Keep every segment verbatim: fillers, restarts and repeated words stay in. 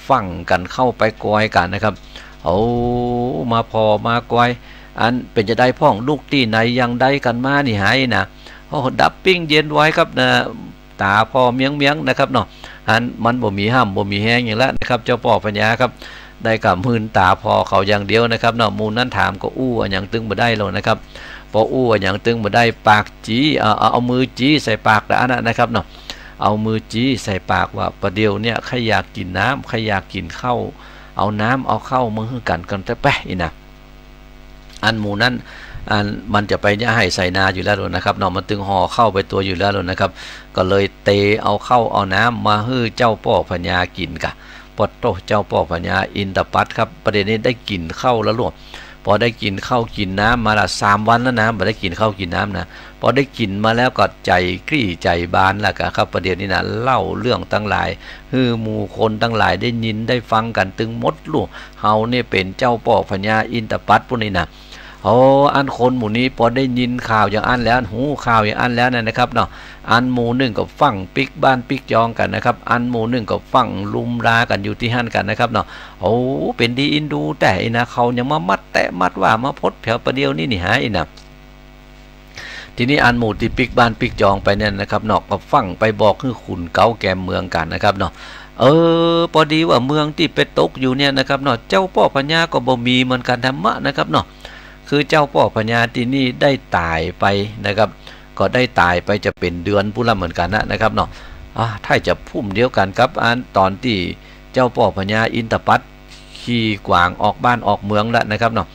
ฟั่งกั๋นเข้าไปกอยกั๋นนะครับ โอ้ มาผ่อมากอย อันเป๋นจาใดพ่อง ลุกตี้ไหนอย่างใดกั๋นมานี่หา อินะ โอ้ ดับปิ้งเย็นไวครับนะ ต๋าผ่อเมี้ยงๆ นะครับเนาะ อันมันบ่มีฮ่ำบ่มีแฮงหยังแล้วนะครับ เจ้าป้อพญาครับ ได้ก้าหื้นต๋าผ่อเขาอย่างเดียวนะครับเนาะ หมู่นั้นถามก็อู้อะหยังตึงบ่ได้แล้วนะครับ ปออู้อะหยังตึงบ่ได้ ปากจี๊ เอา เอา เอามือจี๊ใส่ปากต๋าอั้นนะนะครับเนาะ เอามือจี๊ใส่ปากว่า ประเดี๋ยวเนี่ยข้าอยากกิ๋นน้ำ ข้าอยากกิ๋นข้าว เอาน้ำเอาข้าวมาหื้อกั๋นก่อนเต๊อะไป อินะ อันหมู่นั้น อันมันจะไปเยียะไฮ่ไถนาอยู่แล้วนะครับเนาะ มันตึงห่อข้าวไปตวยอยู่แล้วนะครับ ก็เลยเตเอาข้าวเอาน้ำมาหื้อเจ้าป้อพญากิ๋นกะ ปะโต้ เจ้าป้อพญาอินทปัตครับ ประเดี๋ยวนี้ได้กิ๋นข้าวแล้วลูก ปอได้กิ๋นข้าวกิ๋นน้ำมาละสามวันแล้วนะ บ่ได้กิ๋นข้าวกิ๋นน้ำนะ ปอได้กิ๋นมาแล้วก็ใจ๋กลี้ใจ๋บานแล้วกะครับ ประเดี๋ยวนี้นะ เล่าเรื่องตังหลาย หื้อหมู่คนตังหลายได้ยินได้ฟังกั๋นตึงหมดลูก เฮาเนี่ยเป๋นเจ้าป้อพญาอินทปัตปู้นนี่นะ โอ้ อันคนหมู่นี้ปอได้ยินข่าวอย่างอั้นแล้ว ฮู้ข่าวอย่างอั้นแล้วนะนะครับเนาะ อันหมู่นึ่งก็ฟั่งปิ๊กบ้านปิ๊กจองกั๋นนะครับ อันหมู่นึ่งก็ฟั่งลุมลากั๋นอยู่ตี้หั้นกั๋นนะครับเนาะ โอ้ เป๋นดีอินดูแต๊อินะ เขายังมามัดแต๊ะมัดว่ามาพดแผวประเดี๋ยวนี้นี่หา อินะ ทีนี้อันหมู่ตี้ปิ๊กบ้านปิ๊กจองไปเนี่ยนะครับเนาะ ก็ฟั่งไปบอกหื้อขุนเก๊าแกมเมืองกั๋นนะครับเนาะ เออ ปอดีว่าเมืองตี้ไปตกอยู่เนี่ยนะครับเนาะ เจ้าป้อพญาก็บ่มีเหมือนกั๋นแถมมะนะครับเนาะ คือเจ้าป้อพญาตี้นี่ได้ต๋ายไปนะครับ ก็ได้ต๋ายไปจะเป๋นเดือนปู้นละเหมือนกั๋นนะนะครับเนาะ อ่า ถ้าจะพุ่มเดียวกั๋นกับอันต๋อนตี้เจ้าป้อพญาอินทปัตขี่กวางออกบ้านออกเมืองแล้วนะครับเนาะ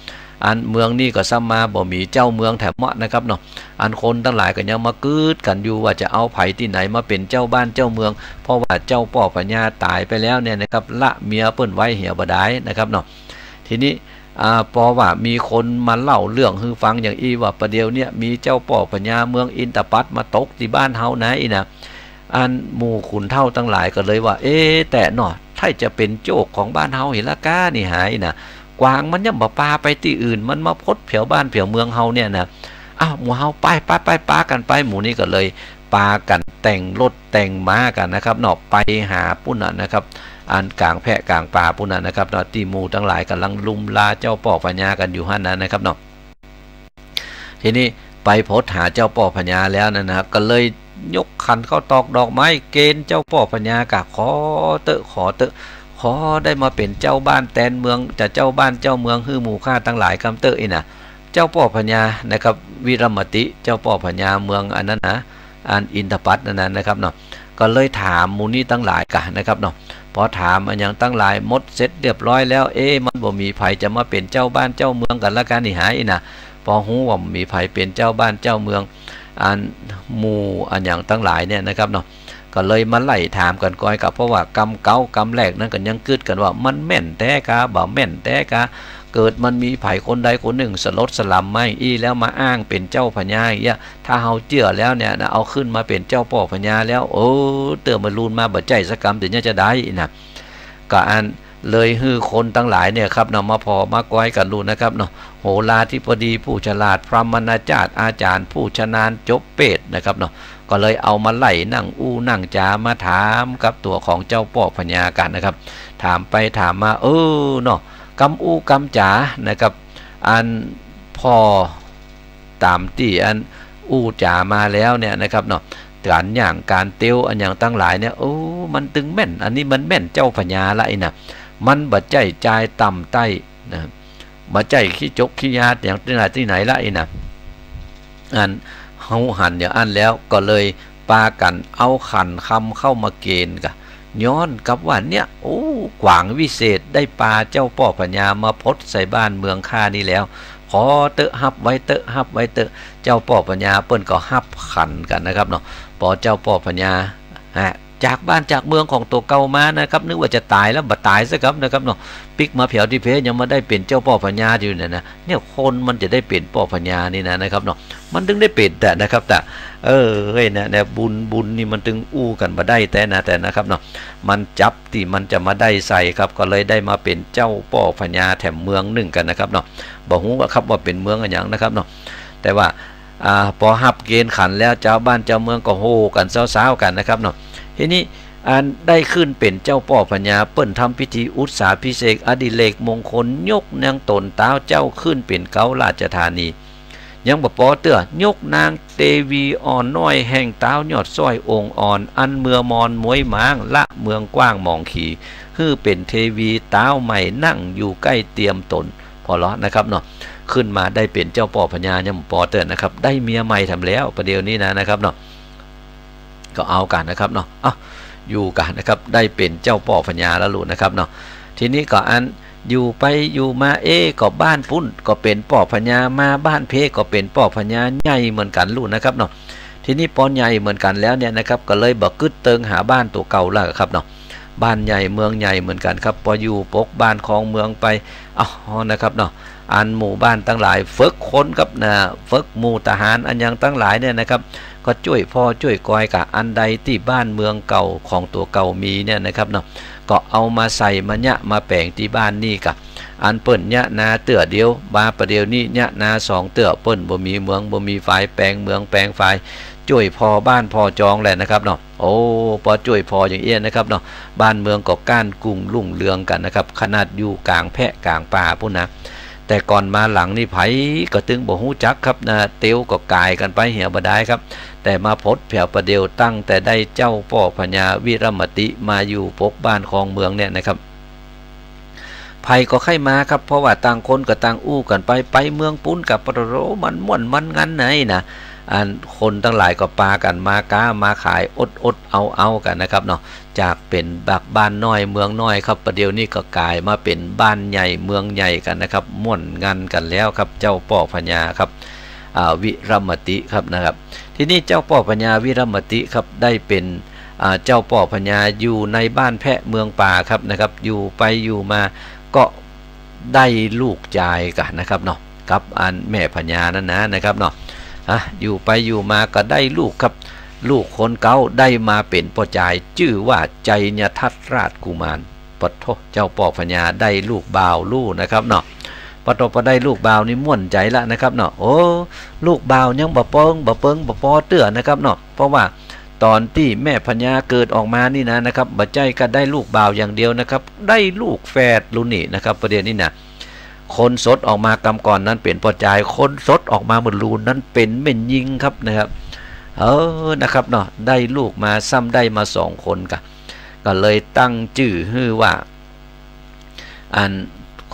อันเมืองนี่ก็ซ้ำมาบ่มีเจ้าเมืองแถมมะนะครับเนาะ อันคนตังหลายก็ยังมากึ๊ดกั๋นอยู่ว่าจะเอาใผตี้ไหนมาเป๋นเจ้าบ้านเจ้าเมือง เพราะว่าเจ้าป้อพญาต๋ายไปแล้วเนี่ยนะครับ ละเมียเปิ้นไว้เหียบ่ดายนะครับเนาะ ทีนี้ อ่า ปอว่ามีคนมาเล่าเรื่องหื้อฟังอย่างอี้ว่า ประเดี๋ยวเนี่ยมีเจ้าป้อพญาเมืองอินทปัตมาตกตี้บ้านเฮานะ อินะ อันหมู่ขุนเฒ่าตังหลายก็เลยว่า เอ๊ะ แต๊เนาะ ถ้าจะเป๋นโจคของบ้านเฮาเหียละก้านี่หา อินะ กวางมันย่อมบ่ปาไปตี้อื่น มันมาพดแผวบ้านแผวเมืองเฮาเนี่ยนะ อ้าว หมู่เฮาไป ไป ไป ปากั๋นไป หมู่นี้ก็เลยปากั๋นแต่งรถแต่งม้ากั๋นนะครับเนาะ ไปหาปู้นน่ะนะครับ อันก๋างแพะก๋างป่าปู้นน่ะนะครับเนาะ ตี้หมู่ตังหลายก่ำลังลุมลาเจ้าป้อพญากั๋นอยู่หั้นนะนะครับเนาะ ทีนี้ไปพบหาเจ้าป้อพญาแล้วนั่นนะครับ ก็เลยยกขันข้าวตอกดอกไม้เกณฑ์เจ้าป้อพญากะ ขอเต๊อะ ขอเต๊อะ ขอได้มาเป๋นเจ้าบ้านแตนเมือง จะเจ้าบ้านเจ้าเมืองหื้อหมู่ข้าตังหลายกำเต๊อะ อินะ เจ้าป้อพญานะครับ วิรมติ เจ้าป้อพญาเมืองอันนั้นนะ อันอินทปัตนั่นนะนะครับเนาะ ก็เลยถามหมู่นี้ตังหลายกะนะครับเนาะ ปอถามอะหยังตังหลายหมดเสร็จเรียบร้อยแล้ว เอ๊ะ มันบ่มีใผจะมาเป๋นเจ้าบ้านเจ้าเมืองกั๋นละก้านี่หา อินะ ปอฮู้ว่าบ่มีใผเป๋นเจ้าบ้านเจ้าเมือง อันหมู่อะหยังตังหลายเนี่ยนะครับเนาะ ก็เลยมาไล่ถามกั๋นกอยกะ เพราะว่ากำเก๊ากำแรกนั้นก็ยังกึ๊ดกั๋นว่ามันแม่นแต๊ก้า บ่แม่นแต๊ก้า เกิดมันมีใผคนใดคนนึ่งสลดสลำมาอี้แล้วมาอ้างเป๋นเจ้าพญาอี้ ถ้าเฮาเจื้อแล้วเนี่ยนะ เอาขึ้นมาเป๋นเจ้าป้อพญาแล้ว โอ้ เตื้อมาลูนมาบ่ใจ้สักกำ เดี๋ยวนี้จะได้นะ ก็อันเลยหื้อคนตังหลายเนี่ยครับเนาะ มาผ่อมากอยกั๋นลูนนะครับเนาะ โหราธิบดีผู้ฉลาด พราหมณาจารย์ อาจ๋ารย์ผู้ชำนาญจบเปตนะครับเนาะ ก็เลยเอามาไล่นั่งอู้นั่งจ๋ามาถามกับตั๋วของเจ้าป้อพญากั๋นนะครับ ถามไปถามมา เออเนาะ กำอู้กำจ๋านะครับ อันผ่อต๋ามตี้อันอู้จ๋ามาแล้วเนี่ยนะครับเนาะ ก๋านย่างก๋านเตียวอะหยังตังหลายเนี่ย โอ้ มันตึงแม่น อันนี้มันแม่นเจ้าพญาละ อินะ มันบ่ใจ้จายต่ำใต้นะ บ่ใจ้ขี้จกขี้ยาอย่างตี้ไหนตี้ไหนละ อินะ อันเฮาหันอย่างอั้นแล้วก็เลยปากั๋นเอาขันคำเข้ามาเกณฑ์กะ ย้อนกับว่าเนี่ย โอ้ กวางวิเศษได้ปาเจ้าป้อพญามาพดใส่บ้านเมืองข้านี่แล้ว ขอเต๊อะ ฮับไว้เต๊อะ ฮับไว้เต๊อะ เจ้าป้อพญาเปิ้นก็ฮับขันกั๋นนะครับเนาะ ปอเจ้าป้อพญา ฮะ จากบ้านจากเมืองของตั๋วเก่ามานะครับ นึกว่าจะต๋ายแล้ว บ่ต๋ายสักกำนะครับเนาะ ปิ๊กมาแผวตี้เพยังมาได้เป๋นเจ้าป้อพญาอยู่เนี่ยนะ เนี่ยคนมันจะได้เป๋นป้อพญานี่นะ นะครับเนาะ มันตึงได้เป๋นแต๊นะครับ แต่ เออ เฮ้ย เนี่ย เนี่ย บุญ บุญนี่มันตึงอู้กั๋นบ่ได้แต๊นะ แต่นะครับเนาะ มันจับตี้มันจะมาได้ใส่ครับ ก็เลยได้มาเป๋นเจ้าป้อพญาแถมเมืองนึ่งกั๋นนะครับเนาะ บ่ฮู้ว่าครับว่าเป๋นเมืองอะหยังนะครับเนาะ แต่ว่า อ่า ปอฮับเกณฑ์ขันแล้ว จาวบ้านจาวเมืองก็โห่กั๋นซ้าวๆ กั๋นนะครับเนาะ ทีนี้ อันได้ขึ้นเป๋นเจ้าป้อพญา เปิ้นทำพิธีอุสสาภิเษกอดิเรกมงคล ยกนางต๋นต๊าวเจ้าขึ้นเป๋นเก๊าราชธานี ยังบ่ปอเตื้อ ยกนางเตวีอ่อนน้อยแห่งต๊าวยอดสร้อยองค์อ่อน อันเมือมอนม้วยหมางละเมืองกว้างหมองขี หื้อเป๋นเตวีต๊าวใหม่นั่งอยู่ใก้เตียมต๋น ผ่อเลาะนะครับเนาะ ขึ้นมาได้เป๋นเจ้าป้อพญายังบ่ปอเตื้อนะครับ ได้เมียใหม่แถมแล้ว ประเดี๋ยวนี้นะ นะครับเนาะ ก็เอากั๋นนะครับเนาะ เอ้า อยู่กั๋นนะครับ ได้เป๋นเจ้าป้อพญาแล้วลูกนะครับเนาะ ทีนี้ก็อันอยู่ไปอยู่มา เอ๊ะ ก็บ้านปุ้นก็เป๋นป้อพญา มาบ้านเพก็เป๋นป้อพญาใหญ่เหมือนกั๋นลูกนะครับเนาะ ทีนี้ปอใหญ่เหมือนกั๋นแล้วเนี่ยนะครับ ก็เลยบ่กึ๊ดเติงหาบ้านตั๋วเก่าแล้วครับเนาะ บ้านใหญ่เมืองใหญ่เหมือนกั๋นครับ ปออยู่ปกบ้านครองเมืองไป เอ้า นะครับเนาะ อันหมู่บ้านตังหลายฝึกคนครับนะ ฝึกหมู่ทหารอันหยังตังหลายเนี่ยนะครับ ก็จ้วยผ่อจ้วยกอยกั๋น อันใดตี้บ้านเมืองเก่าของตั๋วเก่ามีเนี่ยนะครับเนาะ ก็เอามาใส่มาเยียะมาแป๋งตี้บ้านนี่กั๋น อันเปิ้นเยียะนาเตื้อเดียว มาประเดี๋ยวนี้เยียะนาสองเตื้อ เปิ้นบ่มีเหมืองบ่มีฝาย แป๋งเหมืองแป๋งฝาย จ้วยผ่อบ้านผ่อจองแหละนะครับเนาะ โอ้ ปอจ้วยผ่ออย่างเอี้ยนะครับเนาะ บ้านเมืองก็ก้านกุ่งรุ่งเรืองกั๋นนะครับ ขนาดอยู่ก๋างแพะก๋างป่าปุ้นนะ แต่ก่อนมาหลังนี่ใผก็ตึงบ่ฮู้จักครับนะ เตียวก็ก๋ายกั๋นไปเหียบ่ดายครับ แต่มาพบแผวประเดี๋ยวตั้งแต่ได้เจ้าป้อพญาวิรมติมาอยู่ปกบ้านครองเมืองเนี่ยนะครับ ใผก็ใค่มาครับ เพราะว่าต่างคนก็ต่างอู้กั๋นไป ไปเมืองปุ้นกั๋น ปะโถ มันม่วนมันงันไหนนะ อันคนตังหลายก็ปากั๋นมาก๊ามาขาย อดๆ เอาๆ กั๋นนะครับเนาะ จากเป๋นแบบบ้านน้อยเมืองน้อยครับ ประเดี๋ยวนี้ก็ก๋ายมาเป๋นบ้านใหญ่เมืองใหญ่กั๋นนะครับ ม่วนงันกั๋นแล้วครับ เจ้าป้อพญาครับ อ่า วิรมติครับนะครับ ทีนี้เจ้าป้อพญาวิรมติครับ ได้เป๋น อ่า เจ้าป้อพญาอยู่ในบ้านแพะเมืองป่าครับนะครับ อยู่ไปอยู่มาก็ได้ลูกจายกั๋นนะครับเนาะ กับอันแม่พญานั้นนะ นะครับเนาะ อ่ะ อยู่ไปอยู่มาก็ได้ลูกครับ ลูกคนเก๊าได้มาเป๋นป้อจาย จื้อว่าไชยทัตตราชกุมาร ปะโถ เจ้าป้อพญาได้ลูกบ่าวลูกนะครับเนาะ ปะโถ ปอได้ลูกบ่าวนี่ม่วนใจ๋ละนะครับเนาะ โอ้ ลูกบ่าวยังบ่เปิง บ่เปิง บ่ปอเตื้อนะครับเนาะ เพราะว่าต๋อนตี้แม่พญาเกิดออกมานี่นะ นะครับ บ่ใจ้ก็ได้ลูกบ่าวอย่างเดียวนะครับ ได้ลูกแฝดลูกนี่นะครับ ประเดี๋ยวนี้นะ คนสดออกมากำก่อนนั้นเป๋นป้อจาย คนสดออกมาเมื่อลูนนั้นเป๋นแม่ญิงครับนะครับ เออ นะครับเนาะ ได้ลูกมาซ้ำได้มาสองคนกั๋น ก็เลยตั้งจื้อหื้อว่า อัน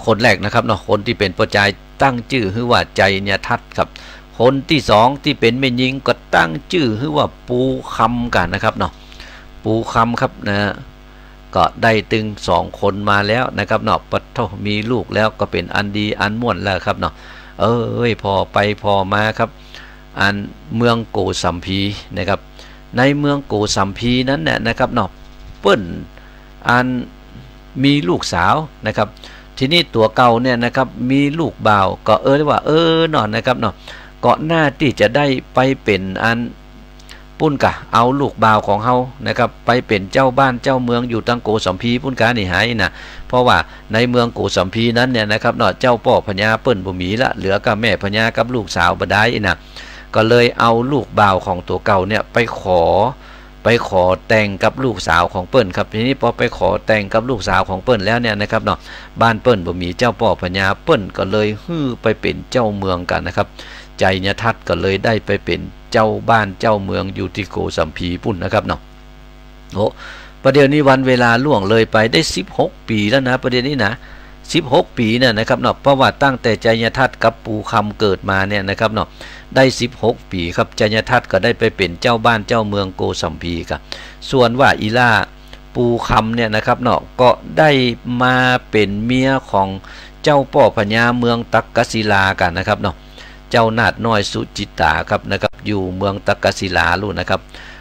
คนแรกนะครับเนาะ คนตี้เป๋นป้อจายตั้งจื้อหื้อว่าไชยทัตครับ คนตี้สองตี้เป๋นแม่ญิงก็ตั้งจื้อหื้อว่าปูคำกั๋นนะครับเนาะ ปูคำครับนะ ก็ได้ตึงสองคนมาแล้วนะครับเนาะ ปะโถ มีลูกแล้วก็เป๋นอันดีอันม่วนแล้วครับเนาะ เอ้ย ผ่อไปผ่อมาครับ อันเมืองโกสัมพีนะครับ ในเมืองโกสัมพีนั้นเนี่ยนะครับเนาะ เปิ้นอันมีลูกสาวนะครับ ทีนี้ตั๋วเก่าเนี่ยนะครับ มีลูกบ่าว ก็เออว่า เออเนาะนะครับเนาะ ก็น่าตี้จะได้ไปเป๋นอัน ปุ้นกะ เอาลูกบ่าวของเฮานะครับ ไปเป๋นเจ้าบ้านเจ้าเมืองอยู่ตังโกสัมพีปุ้นกานี่หายนะ เพราะว่าในเมืองโกสัมพีนั้นเนี่ยนะครับเนาะ เจ้าป้อพญาเปิ้นบ่มีละ เหลือก้าแม่พญากับลูกสาวบ่ดายนะ ก็เลยเอาลูกบ่าวของตั๋วเก่าเนี่ยไปขอ ไปขอแต่งกับลูกสาวของเปิ้นครับ ทีนี้ปอไปขอแต่งกับลูกสาวของเปิ้นแล้วเนี่ยนะครับเนาะ บ้านเปิ้นบ่มีเจ้าป้อพญา เปิ้นก็เลยหื้อไปเป๋นเจ้าเมืองกั๋นนะครับ ไชยทัตก็เลยได้ไปเป๋นเจ้าบ้านเจ้าเมืองอยู่ตี้โกสัมพีปุ้นนะครับเนาะ โอ้ ประเดี๋ยวนี้วันเวลาล่วงเลยไปได้สิบหกปี๋แล้วนะ ประเดี๋ยวนี้นะ สิบหกปี๋เนี่ยนะครับเนาะ เพราะว่าตั้งแต่ไชยทัตกับปูคำเกิดมาเนี่ยนะครับเนาะ ได้สิบหกปี๋ครับ ไชยทัตก็ได้ไปเป๋นเจ้าบ้านเจ้าเมืองโกสัมพีครับ ส่วนว่าอีหล้าปูคำเนี่ยนะครับเนาะ ก็ได้มาเป๋นเมียของเจ้าป้อพญาเมืองตักกศิลากั๋นนะครับเนาะ เจ้านาถน้อยสุจิตตาครับนะครับ อยู่เมืองตักกศิลาลูกนะครับ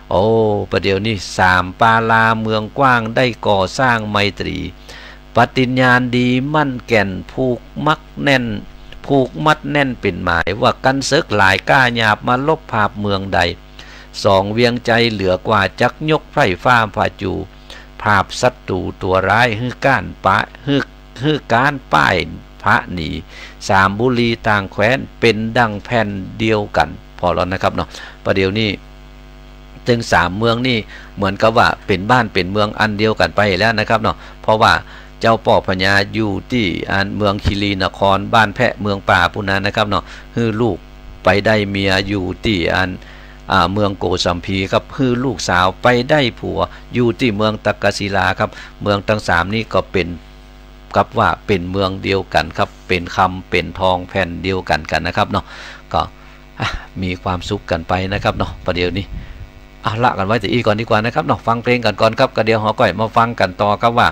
โอ้ ประเดี๋ยวนี้สามปาลาเมืองกว้างได้ก่อสร้างไมตรี ปฏิญญาณดีมั่นแก่น ผูกมัดแน่น ผูกมัดแน่นเป๋นหมาย ว่ากั๋นศึกหลายกล้าหยาบมาลบผาบเมืองใด สองเวียงไชยเหลือกว่า จักยกไพร่ฟ้าผาจู ผาบศัตรูตั๋วร้าย หื้อก้านปะ หื้อ หื้อก้านป้ายผะหนี สามบุรีต่างแคว้น เป๋นดั่งแผ่นเดียวกั๋น ผ่อเลาะนะครับเนาะ ประเดี๋ยวนี้ ซึ่งสามเมืองนี่เหมือนกับว่าเป๋นบ้านเป๋นเมืองอันเดียวกั๋นไปแล้วนะครับเนาะ เพราะว่าเจ้าป้อพญาอยู่ตี้อันเมืองคีรีนคร บ้านแพะเมืองป่าปู้นน่ะนะครับเนาะ หื้อลูกไปได้เมียอยู่ตี้อัน อ่า เมืองโกสัมพีครับ หื้อลูกสาวไปได้ผัวอยู่ตี้เมืองตักกศิลาครับ เมืองตังสามนี่ก็เป๋นกับว่าเป๋นเมืองเดียวกั๋นครับ เป๋นคำเป๋นทองแผ่นเดียวกั๋นกั๋นนะครับเนาะ ก็ อ่ะ มีความสุขกั๋นไปนะครับเนาะ ประเดี๋ยวนี้ เอาละกั๋นไว้แต่อี้ก่อนดีกว่านะครับเนาะ ฟังเพลงกั๋นก่อนครับ ก็เดี๋ยวเฮาก้อยมาฟังกั๋นต่อครับว่า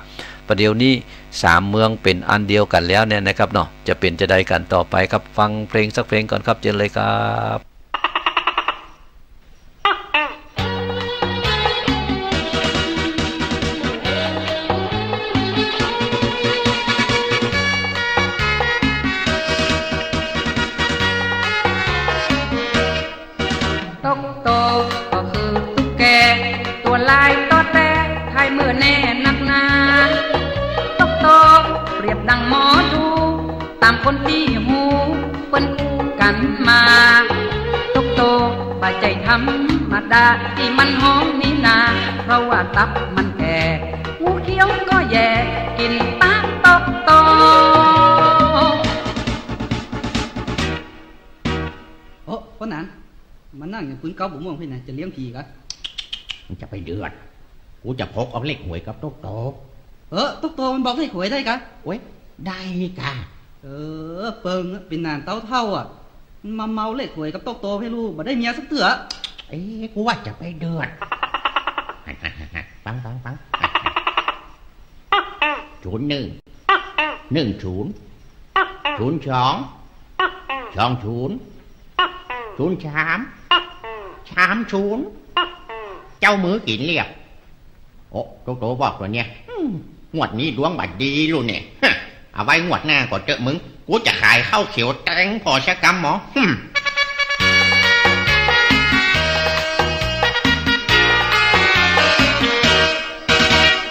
ประเดี๋ยวนี้สามเมืองเป๋นอันเดียวกั๋นแล้วเนี่ยนะครับเนาะ จะเป๋นจาใดกั๋นต่อไปครับ ฟังเพลงสักเพลงก่อนครับ เจิญเลยครับ ตุ๊กโตก็คือตุ๊กแก ตั๋วลายตอแต ทายเมื่อแน่นักหนา ตุ๊กโตเปรียบดังหมอดู ต๋ามคนตี้ฮู้เปิ้นอู้กั๋นมา ตุ๊กโตบ่ใจ้ธรรมดา ตี้มันฮ้องนี้นา เพราะว่าตับมันแก่ หูเขียวก็แย่ กิ๋นตั๊กตุ๊กโต โอ้ ป้อหนาน มานั่งอย่างปืนก๊อฟบ่ม่วงเพ่นนะ จะเลี้ยงผีกะ มึงจะไปเดือด กูจะพกเอาเลขหวยกับตุ๊กโต เออ ตุ๊กโตมันบอกเลขหวยได้กะ โอ้ย ได้กะ เออ เปิงเป๋นหนานเต๊าเฒ่าอะ มันมาเมาเลขหวยกับตุ๊กโตเพ่นลูก บ่ได้เมียสักเตื้อ เอ๊ะ กูว่าจะไปเดือด ฟัง ฟัง ฟัง ศูนย์หนึ่ง หนึ่งศูนย์ ศูนย์สอง สองศูนย์ ศูนย์สาม สามศูนย์ เจ้ามือกิ๋นเรียบ โอ้ ตุ๊กโตบอกตั๋วเนี้ย อืม งวดนี้ดวงบ่ดีลูกเนี่ย ฮะ เอาไว้งวดหน้าก่อนเต๊อะมึง กูจะขายข้าวเขียวแตงผ่อสักกำหมอ หึ่ม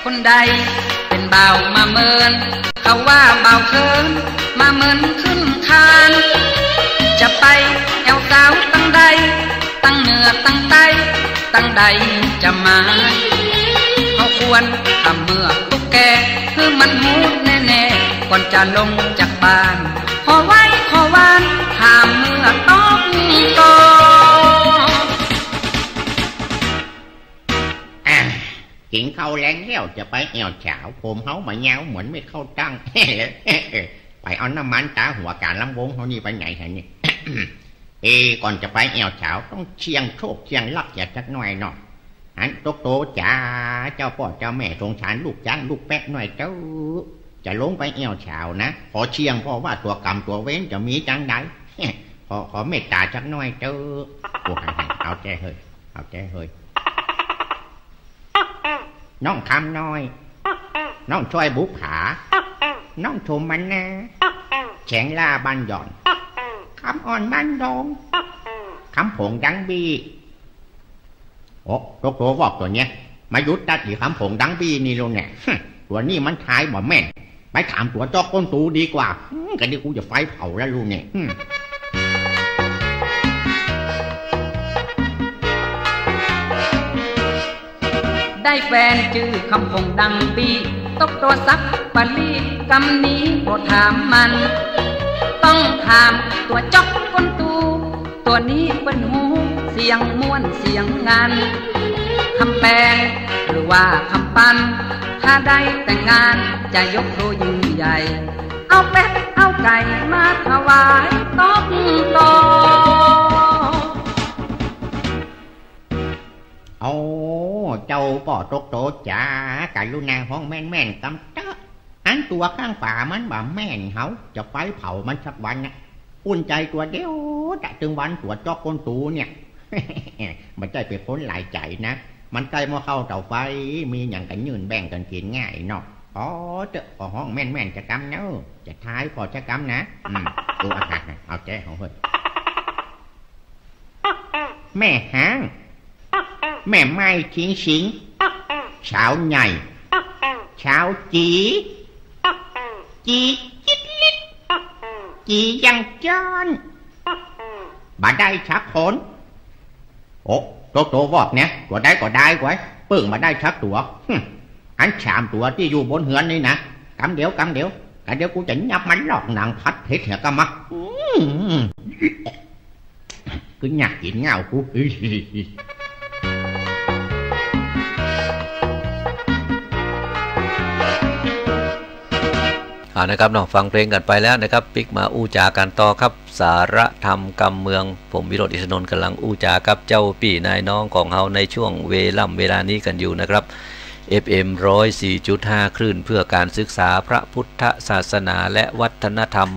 คนใดเป๋นบ่าวมาเมิน เขาว่าบ่าวเคิน มาเมินขึ้นคาน จะไปแอ่วสาวตังใด ตังเหนือตังใต้ ตังใดจะมา เฮาควรทำเมือกตุ๊กแก หื้อมันฮู้แน่ๆ ก่อนจะลงจากบ้าน ขอไหว้ขอวาน ถามเมือกตุ๊กโต อ่ะ กิ๋นข้าวแลงแล้วจะไปแอ่วสาว ผมเฮาบ่ยาวเหมือนเม็ดข้าวตั้ง ไปเอาน้ำมันตาหัวก๋านลำวงเฮานี่ไปไหนฮะนี่ เอ ก่อนจะไปแอ่วสาวต้องเสี่ยงโชคเสี่ยงลับเสียจักหน่อยเนาะ อันตุ๊กโตจ๋า เจ้าป้อเจ้าแม่สงสารลูกจ๊างลูกแป๊ะหน่อยเต๊อะ จะลงไปแอ่วสาวนะ ขอเสี่ยงผ่อว่าตั๋วก๋รรมตั๋วเวรจะมีจังใด ขอ ขอเมตต๋าจักหน่อยเต๊อะ โอ้ เอาแจ้เฮ้ย เอาแจ้เฮ้ย น้องคำน้อย น้องจ้อยบุปผา น้องชมมันนา แสงล่าบ้านหย่อน คำอ่อนบ้านดง คำผงดังบี้ โอ้ ตุ๊กโตบอกตั๋วเนี้ย มาหยุดตั๊ดอี๋คำผงดังบี้นี่ลูกเนี่ย หึ่ม ตั๋วนี้มันทายบ่แม่น ไปถามตั๋วจ๊อกก้นตู๋ดีกว่า อืม กะนี่กูจะไฟเผาแล้วลูกเนี่ย อืม ได้แฟนจื้อคำผงดังปี้ ตุ๊กโตสับปะรี กำนี้บ่ถามมัน ต้องถามตั๋วจ๊อกก้นตู๋ ตั๋วนี้เปิ้นฮู้เสียงม่วนเสียงงัน คำแปงหรือว่าคำปัน ถ้าได้แต่งงานจะยกครัวยิ่งใหญ่ เอาเป็ดเอาไก่มาถวายตุ๊กโต โอ้ เจ้าป้อตุ๊กโตจ๋า กรุณาฮ้องแม่นๆ กำเต๊อะ อันตั๋วข้างฝามันบ่แม่น เฮาจะไฟเผามันสักวันน่ะ อุ่นใจ๋ตั๋วเดียวจะตึงวันตั๋วจ๊อกก้นตู๋เนี่ย บ่ใจ้เป๋นคนหลายใจ๋นะ มันใก้หม้อข้าวเต๋าไฟ มีหยังกะยื่นแบ่งกั๋นกิ๋นง่ายเนาะ ขอเต๊อะ ขอฮ้องแม่นๆ จะกำเนาะ จะทายผ่อจะกำนะ อืม โอ้ อ่ะ เอาแจ้ของเฮ้ย แม่ฮ้าง แม่ไม้ทิ้งสิง สาวใหญ่ สาวจี๋ จี๋จิ๊ดลิด จี๋ยังจ้อน บ่ได้สักคน โอ้ โตโตวอกเนี่ย ตั๋วใดก็ได้ไว้ย เปิ้งบ่ได้สักตั๋ว หึ่ม อันสามตั๋วตี้อยู่บนเฮือนนี่นะ กำเดียว กำเดียว กำเดียวกูจะยับมันลอกหนังผัดเผ็ดเหียกำมา อืม คืออยากกิ๋นเง่ากู เอานะครับเนาะ ฟังเพลงกั๋นไปแล้วนะครับ ปิ๊กมาอู้จ๋ากั๋นต่อครับ สาระธรรมกำเมือง ผมวิโรจน์ อินทนนท์ ก่ำลังอู้จ๋ากับเจ้าปี้นายน้องของเฮาในช่วงเวล่ำเวลานี้กั๋นอยู่นะครับ เอฟเอ็ม ร้อยสี่จุดห้า คลื่นเพื่อการศึกษาพระพุทธศาสนาและวัฒนธรรม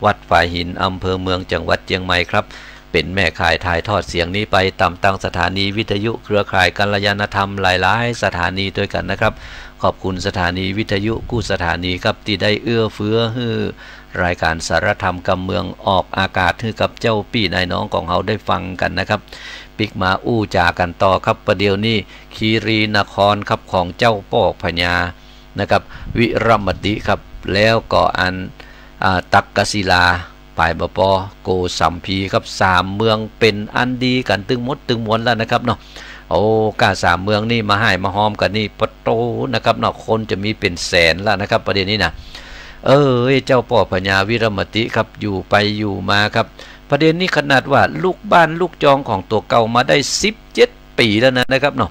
วัดฝายหิน อำเภอเมือง จังหวัดเจียงใหม่ครับ เป๋นแม่ข่ายถ่ายทอดเสียงนี้ไปต๋ามตังสถานีวิทยุเครือข่ายกัลยาณธรรมหลายๆ สถานีตวยกั๋นนะครับ ขอบคุณสถานีวิทยุกู้สถานีครับ ตี้ได้เอื้อเฟื้อหื้อรายก๋านสาระธรรมกำเมืองออกอากาศหื้อกับเจ้าปี้นายน้องของเฮาได้ฟังกั๋นนะครับ ปิ๊กมาอู้จ๋ากั๋นต่อครับ ประเดี๋ยวนี้คีรีนครครับ ของเจ้าป้อพญานะครับ วิรมติครับ แล้วก็อัน อ่า ตักกศิลา ป๋ายบ่ปอ โกสัมพีครับ สามเมืองเป๋นอันดีกั๋นตึงหมดตึงมวลแล้วนะครับเนาะ โอ้ ก้าสามเมืองนี่มาฮ่ายมาฮอมกั๋นนี่ ปะโตนะครับเนาะ คนจะมีเป๋นแสนแล้วนะครับ ประเดี๋ยวนี้นะ เออ เจ้าป้อพญาวิรมติครับ อยู่ไปอยู่มาครับ ประเดี๋ยวนี้ขนาดว่าลุกบ้านลุกจองของตั๋วเก่ามาได้สิบเจ็ดปี๋แล้วนะ นะครับเนาะ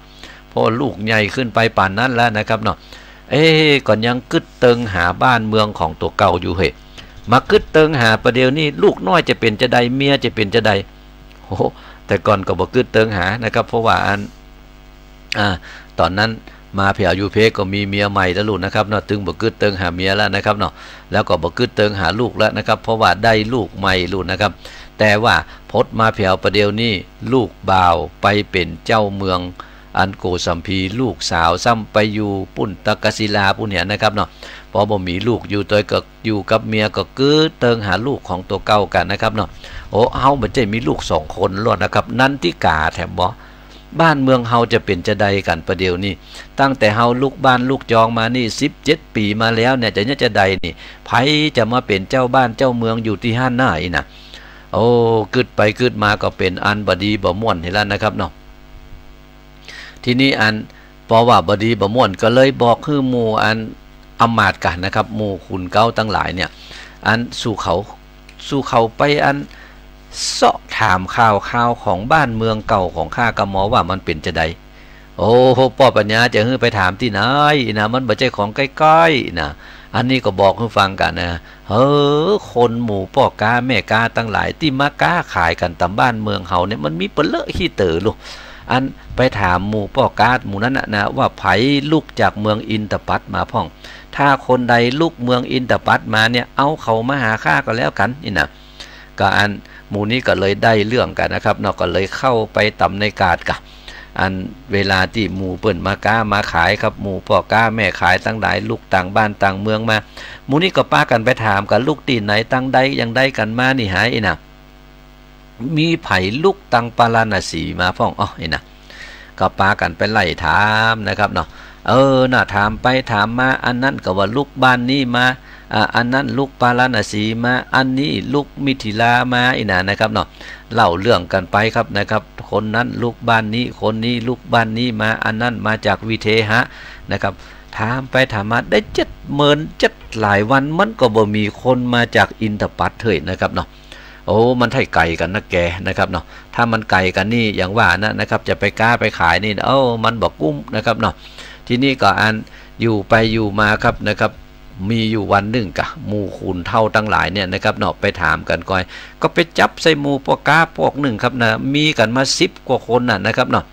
ป้อลูกใหญ่ขึ้นไปป่านนั้นแล้วนะครับเนาะ เอ๊ะ ก่อนยังกึ๊ดเติงหาบ้านเมืองของตั๋วเก่าอยู่เฮ้ย มากึ๊ดเติงหาประเดี๋ยวนี้ ลูกน้อยจะเป๋นจาใด เมียจะเป๋นจาใด โอ้โห แต่ก่อนก็บ่กึ๊ดเติงหานะครับ เพราะว่าอัน อ่า ต๋อนนั้นมาแผวอยู่เพก็มีเมียใหม่แล้วลูกนะครับเนาะ ตึงบ่กึ๊ดเติงหาเมียแล้วนะครับเนาะ แล้วก็บ่กึ๊ดเติงหาลูกแล้วนะครับ เพราะว่าได้ลูกใหม่ลูกนะครับ แต่ว่าพดมาแผวประเดี๋ยวนี้ ลูกบ่าวไปเป๋นเจ้าเมือง อันโกสัมพี ลูกสาวซ้ำไปอยู่ปุ้นตักกศิลาปุ้นเนี่ยนะครับเนาะ ปอบ่มีลูกอยู่ตวยก็อยู่กับเมียก็กึ๊ดเติงหาลูกของตั๋วเก่ากั๋นนะครับเนาะ โอ้ เฮาบ่ใจ้มีลูกสองคนลอดนะครับ นันทิกาแถมบ่ บ้านเมืองเฮาจะเป๋นจาใดกั๋นประเดี๋ยวนี้ ตั้งแต่เฮาลุกบ้านลุกจองมานี่สิบเจ็ดปี๋มาแล้วเนี่ย จะเนี่ยจาใดนี่ ใผจะมาเป๋นเจ้าบ้านเจ้าเมืองอยู่ตี้หั้นน่ะ อี้นะ โอ้ กึ๊ดไปกึ๊ดมาก็เป๋นอันบ่ดีบ่ม่วนเหียแล้วนะครับเนาะ ทีนี้อัน ปอว่าบ่ดีบ่ม่วนก็เลยบอกหื้อหมู่อันอำมาตย์กั๋นนะครับ หมู่ขุนเก๊าตังหลายเนี่ย อันสู่เขา สู่เขาไปอันเซาะถามข่าวคราวของบ้านเมืองเก่าของข้าก่ำมอว่ามันเป๋นจาใด โอ้ ป้อพญาจะหื้อไปถามตี้ไหนนะ มันบ่ใจ้ของใก้ๆ นะ อันนี้ก็บอกหื้อฟังกั๋นนะ เฮ้อ คนหมู่ป้อก๊าแม่ก๊าตังหลายตี้มาก๊าขายกั๋นต๋ามบ้านเมืองเฮาเนี่ย มันมีเป๋นเลอะขี้เต๋อลูก อันไปถามหมู่ป้อก๊าหมู่นั้นน่ะนะ ว่าใผลุกจากเมืองอินทปัตมาพ่อง ถ้าคนใดลุกเมืองอินทปัตมาเนี่ย เอาเขามาหาข้าก็แล้วกั๋น อี้นะ ก็อันหมู่นี้ก็เลยได้เรื่องกั๋นนะครับเนาะ ก็เลยเข้าไปต๋ามในกาดกะ อันเวลาตี้หมู่เปิ้นมาก๊ามาขายครับ หมู่ป้อก๊าแม่ขายตังหลายลุกต่างบ้านต่างเมืองมา หมู่นี้ก็ปากั๋นไปถามกั๋น ลุกตี้ไหนตังใดอย่างใดกั๋นมานี่หา อี้นะ มีใผลุกตังปาราณสีมาพ่อง อ้อ อี้นะ ก็ปากั๋นไปไล่ถามนะครับเนาะ เออ น่ะ ถามไปถามมา อันนั้นก็ว่าลุกบ้านนี้มา อ่า อันนั้นลุกปาราณสีมา อันนี้ลุกมิถิลามา อี้นะนะครับเนาะ เล่าเรื่องกั๋นไปครับนะครับ คนนั้นลุกบ้านนี้ คนนี้ลุกบ้านนี้มา อันนั้นมาจากวิเทหะนะครับ ถามไปถามมาได้เจ็ดเมินเจ็ดหลายวัน มันก็บ่มีคนมาจากอินทปัตเฮ้ยนะครับเนาะ โอ้ มันไถ่ไก๋กั๋นนักแกนะครับเนาะ ถ้ามันไก๋กั๋นนี่อย่างว่านะ นะครับ จะไปก๊าไปขายนี่ เอ้า มันบ่กุ้มนะครับเนาะ ทีนี้ก็อันอยู่ไปอยู่มาครับนะครับ มีอยู่วันนึ่งกะ หมู่ขุนเฒ่าตังหลายเนี่ยนะครับเนาะ ไปถามกั๋นก่อย ก็ไปจับใส่หมู่ป้อก๊าปวกนึ่งครับนะ มีกั๋นมาสิบกว่าคนน่ะนะครับเนาะ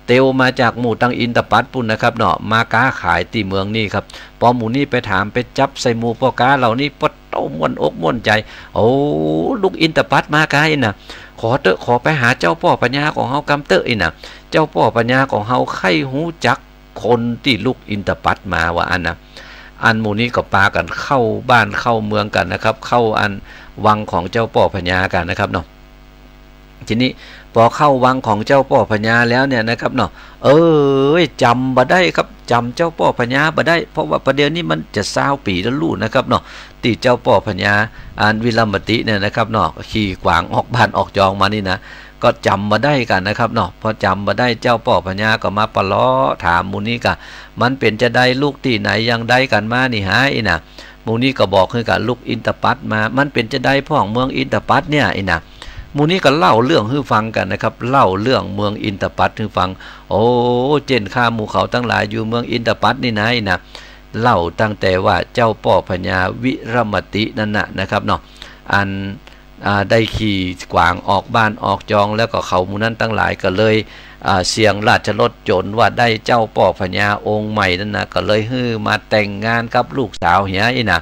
เตียวมาจากหมู่ตังอินทปัตปุ้นนะครับเนาะ มาก๊าขายตี้เมืองนี้ครับ ปอหมู่นี้ไปถามไปจับใส่หมู่ป้อก๊าเหล่านี้ ปะโตม่วนอกม่วนใจ๋ โอ้ ลุกอินทปัตมาก๊า อี้นะ ขอเต๊อะ ขอไปหาเจ้าป้อพญาของเฮากำเต๊อะ อี้นะ เจ้าป้อพญาของเฮาใค่ฮู้จักคนตี้ลุกอินทปัตมา ว่าอั้นนะ อันหมู่นี้ก็ปากั๋นเข้าบ้านเข้าเมืองกั๋นนะครับ เข้าอันวังของเจ้าป้อพญากั๋นนะครับเนาะ ทีนี้ปอเข้าวังของเจ้าป้อพญาแล้วเนี่ยนะครับเนาะ เอ้ย จ๋ำบ่ได้ครับ จ๋ำเจ้าป้อพญาบ่ได้ เพราะว่าประเดี๋ยวนี้มันจะซาวปี๋แล้วลูกนะครับเนาะ ตี้เจ้าป้อพญาอันวิรมติเนี่ยนะครับเนาะ ขี่ขวางออกบ้านออกจองมานี่นะ ก็จ๋ำบ่ได้กั๋นนะครับเนาะ พอจ๋ำบ่ได้เจ้าป้อพญาก็มาปะเลาะถามหมู่นี้ก่ะ มันเป๋นจาใด ลุกตี้ไหน อย่างใดกั๋นมานี่หา อี้น่ะ หมู่นี้ก็บอกหื้อก่ะ ลุกอินทปัตมา มันเป๋นจาใดพ่องเมืองอินทปัตเนี่ย อี้น่ะ หมู่นี้ก็เล่าเรื่องหื้อฟังกั๋นนะครับ เล่าเรื่องเมืองอินทปัตหื้อฟัง โอ้ เจ้นข้าหมู่เขาตังหลายอยู่เมืองอินทปัตนี่นะ อี้น่ะ เล่าตั้งแต่ว่าเจ้าป้อพญาวิรมตินั่นน่ะนะครับเนาะ อัน อ่า ได้ขี่ขวางออกบ้านออกจอง แล้วก็เขาหมู่นั้นตังหลายก็เลย อ่า เสี่ยงราชรส จ๋นว่าได้เจ้าป้อพญาองค์ใหม่นั่นน่ะ ก็เลยหื้อมาแต่งงานกับลูกสาวเหีย อี้น่ะ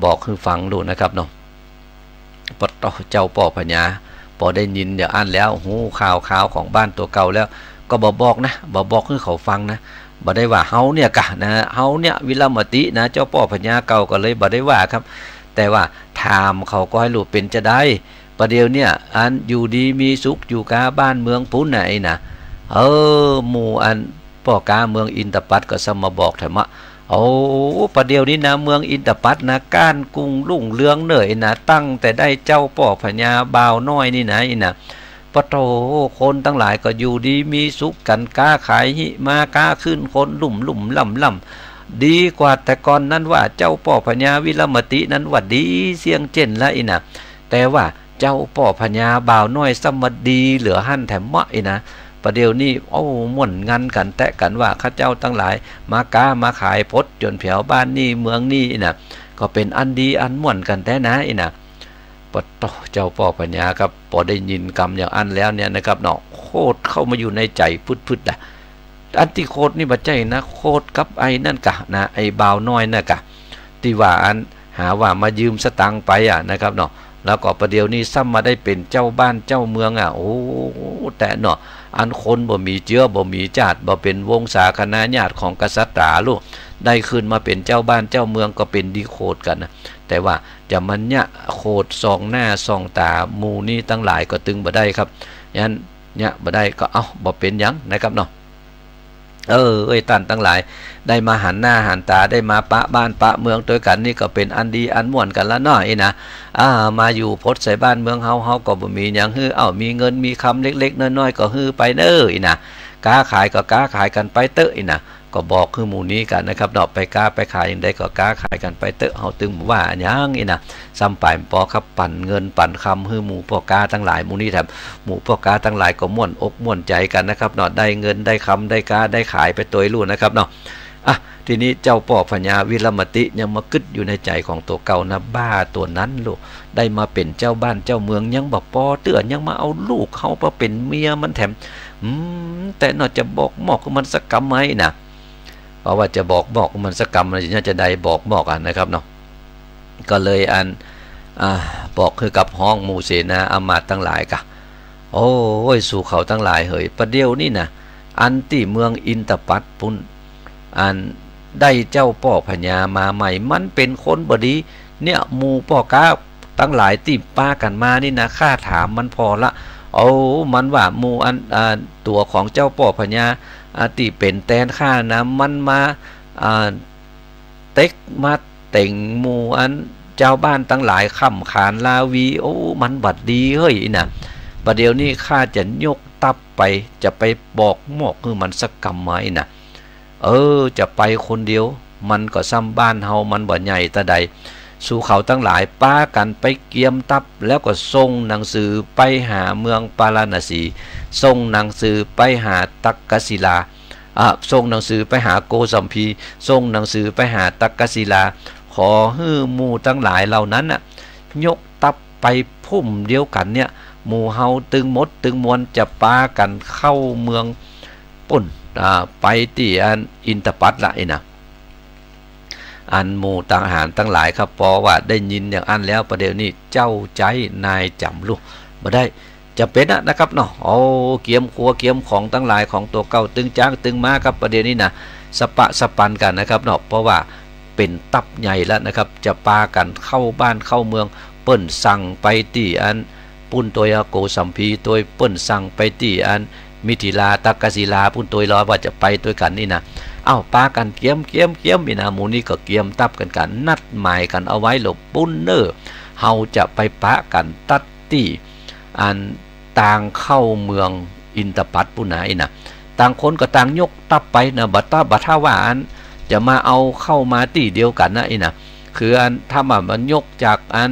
บอกหื้อฟังดูนะครับเนาะ ปะโต้ เจ้าป้อพญา ปอได้ยินอย่างอั้นแล้ว ฮู้ข่าวคราวของบ้านตั๋วเก่าแล้ว ก็บ่บอกนะ บ่บอกหื้อเขาฟังนะ บ่ได้ว่าเฮาเนี่ยก่ะนะ เฮาเนี่ยวิรมตินะ เจ้าป้อพญาเก่าก็เลยบ่ได้ว่าครับ แต่ว่าถามเขาก็หื้อฮู้เป๋นจาใด ประเดี๋ยวเนี่ย อันอยู่ดีมีสุขอยู่กาบ้านเมืองปู๊นน่ะ อี้น่ะ เออ หมู่อันป้อก๊าเมืองอินทปัตก็ซ้ำมาบอกแถมว่า โอ้ ประเดี๋ยวนี้นะ เมืองอินทปัตนะ ก้านกุงรุ่งเรืองเน่อ อี้น่ะ ตั้งแต่ได้เจ้าป้อพญาบ่าวน้อยนี่นะ อี้น่ะ ปะโต้ คนตังหลายก็อยู่ดีมีสุขกั๋น ก๊าขายหิมาก๊าขึ้น คนลุ่มลุ่มล่ำล่ำ ดีกว่าแต่ก่อนนั้นว่า เจ้าป้อพญาวิรมตินั้นว่าดีเสี้ยงเจ้นละ อี้น่ะ แต่ว่าเจ้าป้อพญาบ่าวน้อยซ้ำมาดีเหลือหั้นแถมเมาะ อี้น่ะ ประเดี๋ยวนี้ โอ้ ม่วนงันกั๋นแต๊กั๋นว่า ข้าเจ้าตังหลายมาก๊ามาขายปดจ๋นแผวบ้านนี่เมืองนี่ อี้น่ะ ก็เป๋นอันดีอันม่วนกั๋นแต๊นะ อี้น่ะ ปะโต้ เจ้าป้อพญาครับ ปอได้ยินกำอย่างอั้นแล้วเนี่ยนะครับเนาะ โขดเข้ามาอยู่ในใจ๋ฟึดๆ ละ อันตี้โขดนี่บ่ใจ้นะ โขดกับไอ้นั่นก่ะนะ ไอ้บ่าวน้อยน่ะก่ะ ตี้ว่าอันหาว่ามายืมสตางค์ไปอะนะครับเนาะ แล้วก็ประเดี๋ยวนี้ซ้ำมาได้เป๋นเจ้าบ้านเจ้าเมืองอะ โอ้ แต่เนาะ อันคนบ่มีเจื๊อบ่มีจาติ บ่เป๋นวงศาคณาญาติของกษัตริย์ลูก ได้ขึ้นมาเป๋นเจ้าบ้านเจ้าเมืองก็เป๋นดีโขดกั๋นนะ แต่ว่าจะมาเยียะโขดส่องหน้าส่องต๋าหมู่นี้ตังหลายก็ตึงบ่ได้ครับ ยันเยียะบ่ได้ก็ เอ้า บ่เป๋นหยังนะครับเนาะ เออ เอ้ย ต้านตังหลาย ได้มาหันหน้าหันต๋า ได้มาปะบ้านปะเมืองตวยกั๋นนี่ก็เป๋นอันดีอันม่วนกั๋นละเนาะ อี้น่ะ อ่า มาอยู่ปดใส่บ้านเมืองเฮา เฮาก็บ่มีหยังหื้อ เอ้า มีเงินมีคำเล็กๆ น้อยๆ ก็หื้อไปเน่อ อี้น่ะ ก๊าขายก็ก๊าขายกั๋นไปเต๊อะ อี้น่ะ ก็บอกหื้อหมู่นี้กั๋นนะครับเนาะ ไปก๊าไปขายอย่างใดก็ก๊าขายกั๋นไปเต๊อะ เฮาตึงบ่ว่าหยัง อี้น่ะ ซ้ำป๋ายปอครับ ปันเงินปันคำหื้อหมู่ป้อก๊าตังหลายหมู่นี้แถม หมู่ป้อก๊าตังหลายก็ม่วนอกม่วนใจ๋กั๋นนะครับเนาะ ได้เงินได้คำได้ก๊าได้ขายไปตวยลูกนะครับเนาะ อ่ะ ทีนี้เจ้าป้อพญาวิรมติยังมากึ๊ดอยู่ในใจ๋ของตั๋วเก่านะ บ้าตั๋วนั้นลูก ได้มาเป๋นเจ้าบ้านเจ้าเมืองยังบ่ปอเตื้อ ยังมาเอาลูกเฮามาเป๋นเมียมันแถม อืม แต่เนาะ จะบอกมอกหื้อมันสักกำไหมนะ เพราะว่าจะบอกมอกหื้อมันสักกำ มันจะได้บอกมอกอะนะครับเนาะ ก็เลยอัน อ่า บอกหื้อกับฮ้องหมู่เสนาอำมาตย์ตังหลายก่ะ โอ้ย สูเขาตังหลายเหย ประเดี๋ยวนี้นะ อันตี้เมืองอินทปัตปู๊น อันได้เจ้าป้อพญามาใหม่ มันเป๋นคนบ่ดี เนี่ย หมู่ป้อก๊าตังหลายตี้ปากั๋นมานี่นะ ข้าถามมันผ่อละ โอ้ มันว่าหมู่อัน อ่า ตั๋วของเจ้าป้อพญา อ่า ตี้เป๋นแตนข้านะ มันมา อ่า เต็กมาเต็งหมู่อันจาวบ้านตังหลาย ค่ำขานราวี โอ้ มันบ่ดีเฮ้ย อี้น่ะ ประเดี๋ยวนี้ข้าจะยกทัพไป จะไปบอกมอกหื้อมันสักกำไหมนะ เออ จะไปคนเดียว มันก็ซ้ำบ้านเฮา มันบ่ใหญ่ตาใด สูเขาตังหลายปากั๋นไปเกียมทัพ แล้วก็ส่งหนังสือไปหาเมืองปาราณสี ส่งหนังสือไปหาตักกศิลา อ่ะ ส่งหนังสือไปหาโกสัมพี ส่งหนังสือไปหาตักกศิลา ขอหื้อหมู่ตังหลายเหล่านั้นน่ะ ยกทัพไปพุ่มเดียวกั๋นเนี่ย หมู่เฮาตึงหมดตึงมวลจะปากั๋นเข้าเมืองปู๊น อ่า ไปตี้อันอินทปัตละ อี้น่ะ อันหมู่ทหารตังหลายครับ ปอว่าได้ยินอย่างอั้นแล้ว ประเดี๋ยวนี้เจ้าใจ๊นายจ๋ำลุ บ่ได้ จะเป๋นอะนะครับเนาะ โอ้ เกียมครัวเกียมของตังหลายของตั๋วเก่า ตึงจ๊างตึงม้าครับ ประเดี๋ยวนี้นะ สะปะสะปันกั๋นนะครับเนาะ เพราะว่าเป๋นทัพใหญ่แล้วนะครับ จะปากั๋นเข้าบ้านเข้าเมือง เปิ้นสั่งไปตี้อันปู๊นตวย โกสัมพีตวย เปิ้นสั่งไปตี้อันมิถิลา ตักกศิลาปู๊นตวย ลอว่าจะไปตวยกั๋นนี่นะ เอ้า ปากั๋นเกียมเกียมเกียม อี้น่ะ หมู่นี้ก็เกียมทัพกั๋นกั๋น นัดหมายกั๋นเอาไว้หลบปู๊นเน่อ เฮาจะไปปะกั๋นตั๊ดตี้อัน ตางเข้าเมืองอินทปัตตปุ้นนาอี้นะ ต่างคนก็ต่างยกตัพไปนะ บ่ถ้า บ่ถ้าว่าอันจะมาเอาเข้ามาตี้เดียวกั๋นนะอี้นะ คืออันถ้าว่ามันยกจากอัน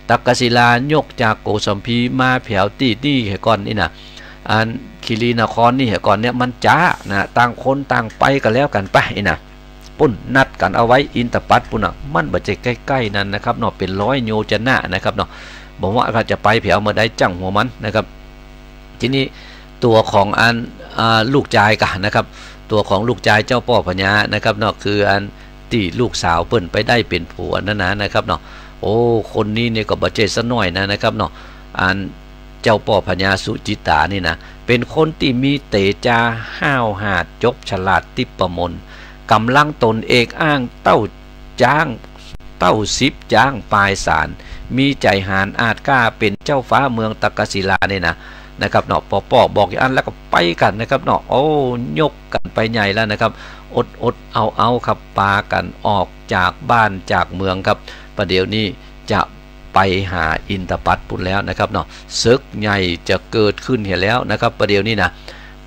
ตักกศิลา ยกจากโกสัมพีมาแผวตี้นี่เหียก่อนอี้นะ อันคีรีนครนี่เหียก่อนเนี่ยมันจ๊านะ ต่างคนต่างไปก็แล้วกั๋นไปอี้นะ ปุ้นนัดกั๋นเอาไว้อินทปัตตปุ้นนะ มันบ่ใจ้ใก้ๆ นั้นนะครับเนาะ เป๋นร้อยโยจนะนะครับเนาะ บ่ว่าเขาจะไปแผวเมื่อใดจ้างหัวมันนะครับ ทีนี้ตั๋วของอัน อ่า ลูกจายก่ะนะครับ ตั๋วของลูกจายเจ้าป้อพญานะครับเนาะ คืออันตี้ลูกสาวเปิ้นไปได้เป๋นผัวนั่นนะนะครับเนาะ โอ้ คนนี้เนี่ยก็บ่ใจ้ซะน้อยนะนะครับเนาะ อันเจ้าป้อพญาสุจิตตานี่นะ เป๋นคนตี้มีเตจาห้าวหาญ จบฉลาด ติปปมน ก๋ำลังต๋นเอกอ้างเต้าจ๊าง เต้าสิบจ๊างปายสาร มีใจ๋หาญอาจกล้า เป๋นเจ้าฟ้าเมืองตักกศิลานี่นะ นะครับเนาะ ป้อๆ บอกอย่างอั้นแล้วก็ไปกั๋นนะครับเนาะ โอ้ ยกกั๋นไปใหญ่แล้วนะครับ อดๆ เอาๆ ครับ ปากั๋นออกจากบ้านจากเมืองครับ ประเดี๋ยวนี้จะไปหาอินทปัตตปุ้นแล้วนะครับเนาะ ศึกใหญ่จะเกิดขึ้นเหียแล้วนะครับ ประเดี๋ยวนี้นะ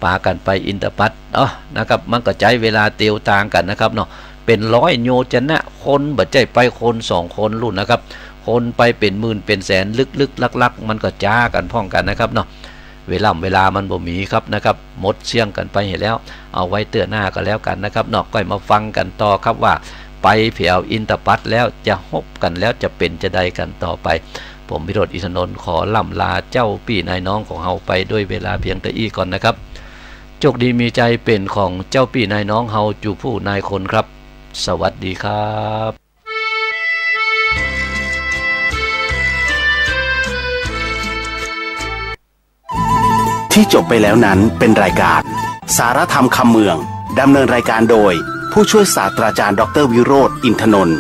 ปากั๋นไปอินทปัตต เอ้อ นะครับ มันก็ใจ๊เวลาเตียวตางกั๋นนะครับเนาะ เป๋นร้อยโยจนะ คนบ่ใจ้ไปคนสองคนลู้นนะครับ คนไปเป๋นหมื่นเป๋นแสน ลึกๆ ลักๆ มันก็จ๊ากั๋นพ่องกั๋นนะครับเนาะ เวล่ำเวลามันบ่มีครับนะครับ หมดเสี้ยงกั๋นไปเหียแล้ว เอาไว้เตื้อหน้าก็แล้วกั๋นนะครับเนาะ ก้อยมาฟังกั๋นต่อครับว่า ไปแผวอินทปัตตแล้วจะฮบกั๋นแล้วจะเป๋นจาใดกั๋นต่อไป ผมวิโรจน์ อินทนนท์ ขอล่ำลาเจ้าปี้นายน้องของเฮาไปด้วยเวลาเพียงเต้าอี้ก่อนนะครับ โจคดีมีชัยเป๋นของเจ้าปี้นายน้องเฮา จูผู้นายคนครับ สวัสดีครับ ที่จบไปแล้วนั้นเป็นรายการสารธรรมคำเมือง ดำเนินรายการโดยผู้ช่วยศาสตราจารย์ดอกเตอร์วิโรจน์ อินทนนท์